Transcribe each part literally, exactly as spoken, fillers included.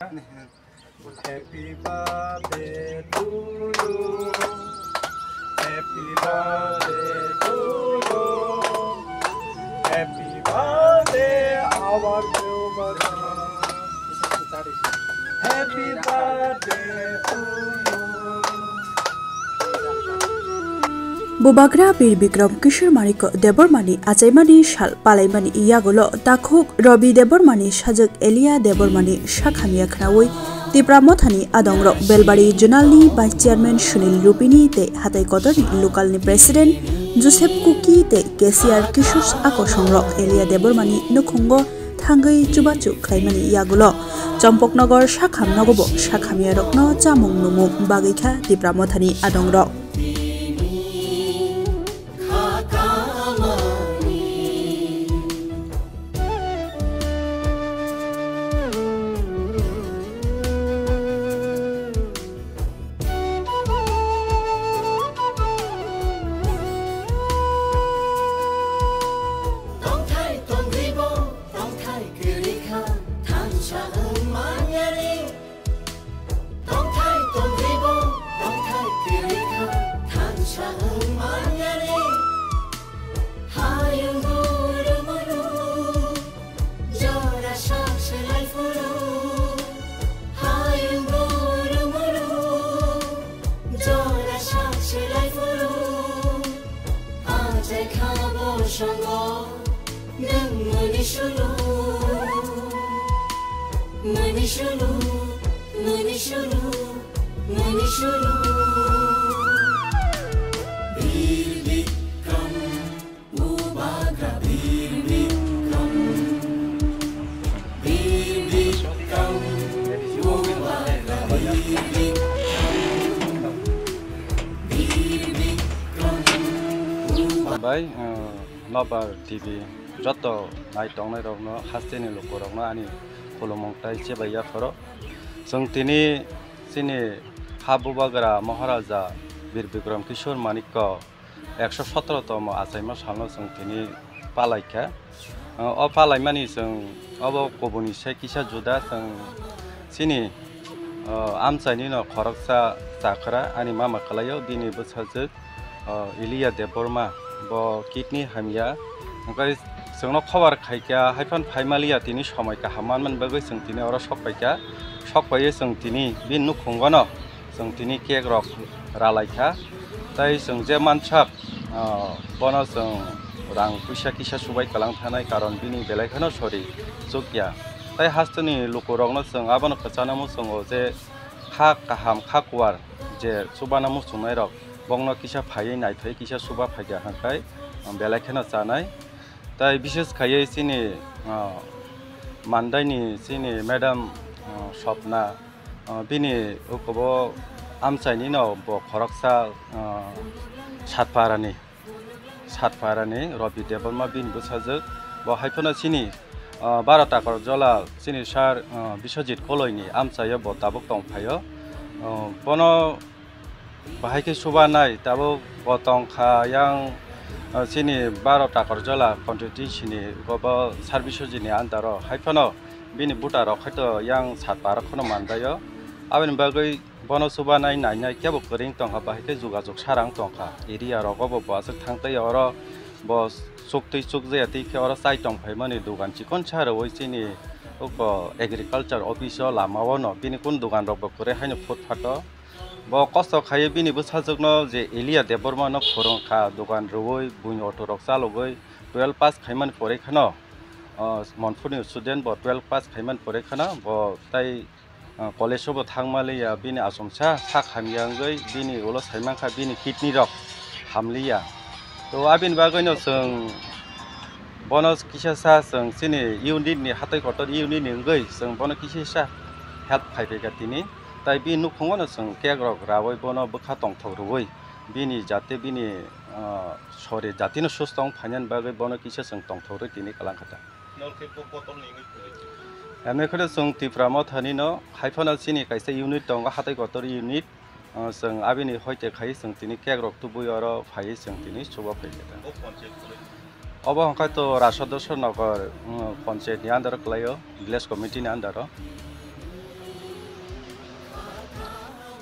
Happy birthday to you. Happy birthday to you. Happy birthday, our Deborma. Happy birthday to you. Bubagra Bir Bikram Kishore Manik Debbarmani achaimani sal palaimani yagulo takhuk Robi Debbarmani sajwk Elia Debbarmani sakhamya khnaui Tipra Mothani adongrok Belbari Zonalni Vice Chairman Sunil Rupini tei hatai kotorni lokalni President Joseph Kuki tei cashier Kishore Akosongrok Elia Debbarmani nukhungo thangwi chubachu khlaimani yagulo Chompoknogor sakham nogobo sakhamyarokno chamung numung bagwi kha Tipra Mothani adongrok. Tongthai tongribo, tongthai kwrwi kha, thansa wng manyani. Tongthai tongribo, tongthai kwrwi kha, thansa wng manyani. Hayung guru muru, jora sak selai phuru. Hayung guru muru, jora sak selai phuru. Achai kha bo songo, nwng mani sulu, mani sulu, mani sulu, mani sulu. Bir Bikram, Bubagra Bir Bikram, Bir Bikram, Bubagra Bir Bikram, Bir Bikram, Bubagra. Bai, uh, Nobar T V joto nai tongnai rokno, hasteni lukurokno ani khulumung tai chebaiya phoro. Chwng tini chini ha bubagra Maharaja Bir Bikram Kishore Manikko ekso sotoro tomo achaima salno chwng tini palaikha. Uh, o palaimani chwng obo kubuni se kisa juda chwng chini, uh, amchaini no khoroksa chakra ani mama kwlaio bini bwsajwk. O, Elia Debbarma, bo kidney hamya. Hwnkhe chwngno khobar khaikha, haiphano phaimaliya tini somoi kaham manmani bagwi chwng tini oro sokpaikha. Sokpaiwi chwng tini bini nukhungono chwng tini cake rok ralaikha. Tai chwng je mansak, o, bono chwng rang puisa kisa subai kwlang thanai, karon bini belai kheno sori chukya. Tai hasteni lukurokno chwng abono kwchana muchungo je kha kaham, kha kuar je chubana muchungnairok. Bongno kisa phaiwi naithai kisa suba phaikha hwnkhai, um, belai kheno chanai. Tai bishes khaiwi chini, uh, mandaini chini madam, uh, Swapna, uh, bini ukubo amchaini no bo khoroksa, uh, Satparani, Satparani Robi Debbarma bini bwsajwk. Bo haiphano chini, uh, baro Takarjola chini sir, uh, Biswajit Koloini amchaio bo tabuk tongphaio. Uh, bono Bahai khe subanai tabuk bo tongkha yang, ah, chini baro Takarjola constituency ni gobo service jini under o, hai phano bini voter rok hai to yang Satpara kheno mandaio. Aboni bagwi bono subanai nainai kebo kwrwng tongkha, bahai khe jogajog sarang tongkha. Area rogo bo bo aswk thang tai oro bo chuktwi chukjaya twi khe oro chai tongphaimani dogan chikon sa rwui chini uko agriculture office o lama o no bini kun dogan rok bo kwrwi haino phut phato. Bo kosto khaiwi bini bwsajwkno je Elia Debbarmano khorang kha, dogan rwui, buini auto rok chalogwi, twelve pass khaimani pore kheno, o, Monpurni student bo twelve pass khaimani pore kheno bo tai, o, college o bo thangma liya, bini achomsa sak hamya wngwi bini ulo saimankha bini kidney rok hamliya. To abini bagwino chwng bono kisa sa chwng chini unit ni, hatai kotor unit ni wngwi chwng bono kisa sa help khaiphaikha tini. Tai bini nukhungo no chwng cake rok raui bono bwkha tongthok rwui bini jate bini, ah, sori jatino susto wng phainani bagwi bono kisa chwng tongthok rwi tini kwlangkha ta. Nol khe bo botol ni wngwi phai. Amo khe chwng Tipra Mothani no hai phano chini kaisa unit tongo, hatai kotor unit, ah, chwng abini hoite khai chwng tini cake rok tubui oro phaiwi chwng tini chuba phaikha ta. Bo panchayat kwlai. Obo hwnkhai to Rasodosor Nogor, mm, panchayat ni under o kwlaio, village committee ni under o.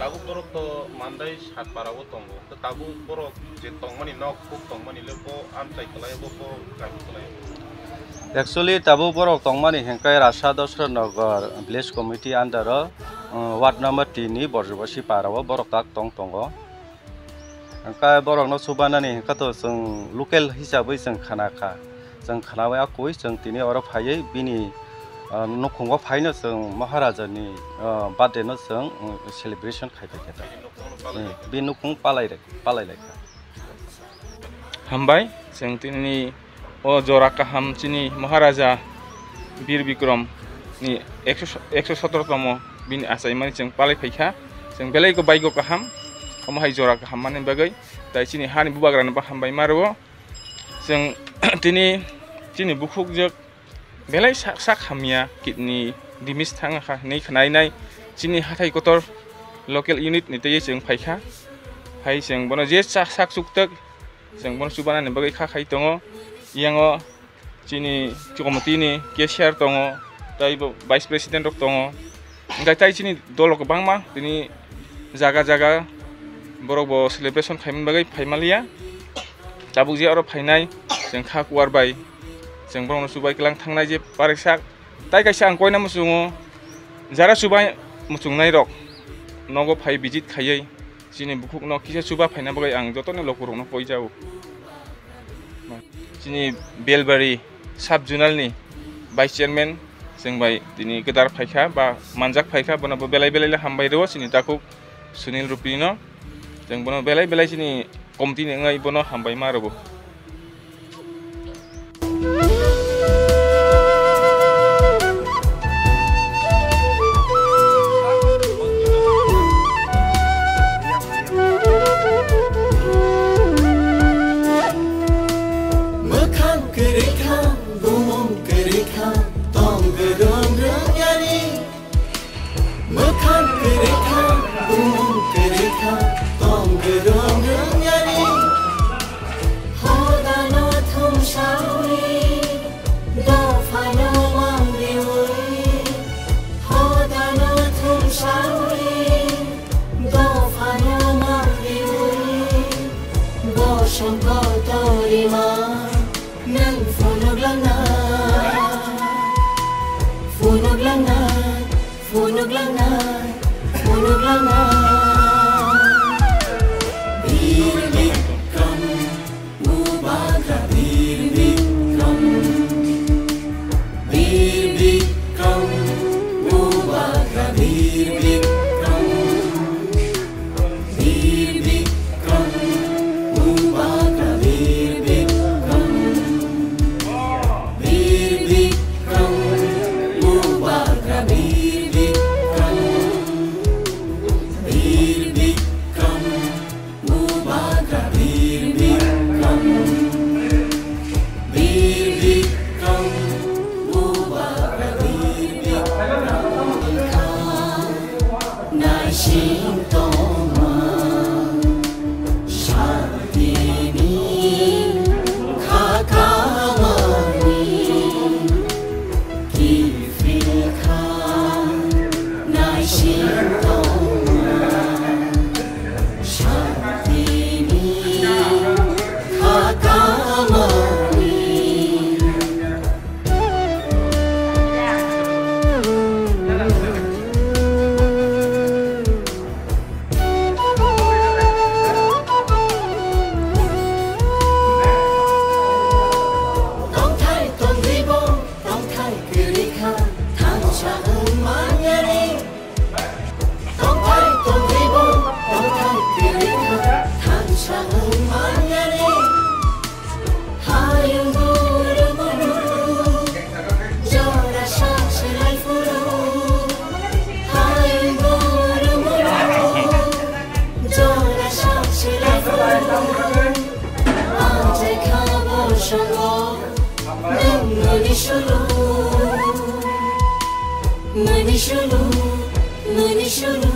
Tabuk borok to Mandai Satpara o tongo. To tabuk borok je tongmani nok, kuk tongmani le bo amchai kwlai, bo, bo kami kwlai. Actually, tabuk borok tongmani hingkhe Rasa Dosra Nagar Village Committee under o, uh, ward number three ni Borjobasi para o borok tak tong tongo. Hingkhe borokno chubanani hingkhe to chwng local hisabwi chwng khana kha. Chwng khnawi akui chwng tini oro phaiwi bini, ah, nukhungo phaino chwng Maharaja ni, ah, birthday no chwng, um, celebration khai phai kha ta. Eh, bini nukhung palai rek, palai lai kha. Hambai, chwng tini o jora kaham chini Maharaja Bir Bikram ni ekso, ekso sotoro tomo bini achaimani chwng palai phai kha. Chwng belai ko baigo kaham, omo hai jora kaham mani bagwi. Tai chini hani bubagrano bo hambai ma rwo. Chwng tini chini bukhukjak belai sak sak hamya, kidney damage thang kha hinwi khwnai nai. Chini hathai kotor local unit ni twi chwng phai kha. Hai chwng bono je sak sak chuktak, chwng bono chubanani bagwi kha khai tongo. Yango chini committee ni cashier tongo, tei bo vice president rok tongo. Hingkhe tai chini dolo kwbangma tini jaga jaga borok bo celebration khaimani bagwi phaimaliya. Tabuk je oro phainai, chwng kha kuar bai, chwng borokno chubai kwlang thangnai je pareksak. Tai kaisa ang koina muchungo, jara chubai muchungnai rok nogo phai visit khaiwi chini bukhukno kisa chuba phaina bagwi ang jotoni lokurokno poijao. Chini Belbari sub zonal ni vice chairman chwng bai tini kwdar phaikha ba manjak phaikha, bono bo belai belai le hambai rwo chini takhuk Sunil Rupini no. Chwng bono belai belai chini committee ni wngwi bono hambai ma rwo. Mwkhang kwrwi kha, bumung kwrwi kha, tong kwrwng rwng yani. Mwkhang kwrwi kha, bumung kwrwi kha, tong kwrwng rwng yani. Hodano thumsawi, dophano mangliwi. Hodano thumsawi, dophano mangliwi. Bosong kotorima, nwng phunuklangnai, phunuklangnai. Phunuklangnai, phunuklangnai. Bir Bikram, Bubagra Bir Bikram. Bir Bikram, Bubagra Bir Bikram. Bir Bikram, Bubagra Bir Bikram. Bir Bikram, Bubagra Bir Bikram. Bir Bikram, Bubagra Bir Bikram. Bir Bikram, Bubagra Bir Bikram. Naising tongma, santini khakamani kiphil kha. Naising tongma, santini khakamani. Tongthai tongribo, tongthai kwrwi kha, thansa wng manyani. Tongthai tongribo, tongthai kwrwi kha, thansa wng manyani. Hayung guru guru, jora sak selai phuru. Hayung guru guru, jora sak selai phuru. Ajai khabo songo, nwng mani sulu. Mani sulu, mani sulu,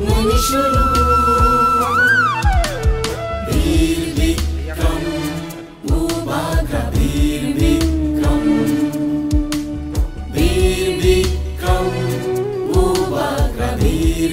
mani sulu. Bir Bikram, Bubagra Bir Bikram. Bir Bikram, Bubagra Bir